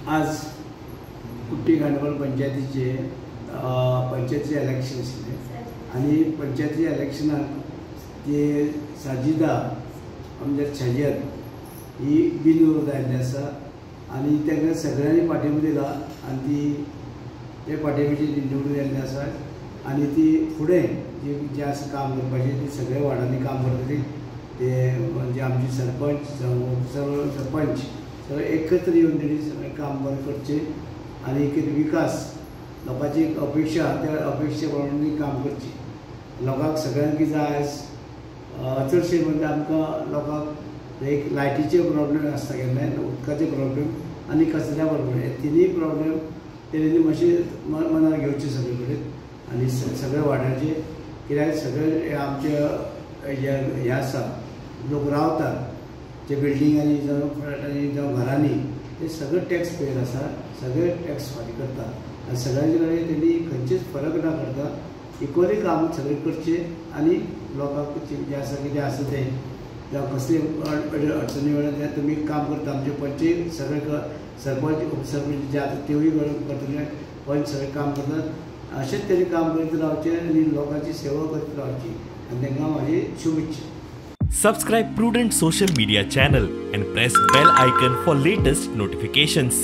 आज कुट्टी खांडेपार पंचायतीचे पंचायतीचे इलेक्शन आशिल्लें आनी पंचायतीच्या इलेक्शनाक ते साजिदा आमचे छाजत ही बिनविरोध आयिल्ली आसा आनी तांकां सगळ्यांनी पाठिंबो दिला आनी ती ते पाठिंब्याचेर निवडून आयिल्ली आसा आनी ती फुडें जी जें आसा काम करपाचें ती सगळ्या वार्डांनी काम करतली. ते म्हणजे आमचे सरपंच जावं सर्व सरपंच सगळे एकत्र येवन तेणी सगळें काम बरें करचें आनी कितें विकास लोकांची एक अपेक्षा त्या अपेक्षे प्रमाणे काम करचें. लोकांक सगळ्यांक कितें जाय आयज चडशे म्हणजे आमकां लोकांक एक लायटीचे प्रॉब्लेम आसता केन्नाय, उदकाचे प्रॉब्लेम आनी कचऱ्या प्रॉब्लेम, हे तिनूय प्रॉब्लेम तेणी मातशे मनार घेवचे सगळे कडेन आनी सगळे वाड्याचे कित्याक सगळे आमचे हे आसा लोक रावतात जे बिल्डिंगांनी जावं फ्लॅटांनी जावं घरांनी ते सगळे टॅक्स पेयर आसा, सगळे टॅक्स फारीक करतात आनी सगळ्यांचे कडेन तेणी खंयचेच फरक ना करता इक्वली काम सगळें करचें आनी लोकांक जें आसा कितें आसा तें जावं कसले अडचणी वेळार तें तुमी काम करता. आमचे पंचय सगळे सरपंच उपसरपंच जे आसा तेवूय करतले, पंच सगळे काम करतात. अशेंच तेणी काम करीत रावचें आनी लोकांची सेवा करीत रावची आनी तांकां म्हाजी शुभेच्छा. Subscribe Prudent Social Media channel and press bell icon for latest notifications.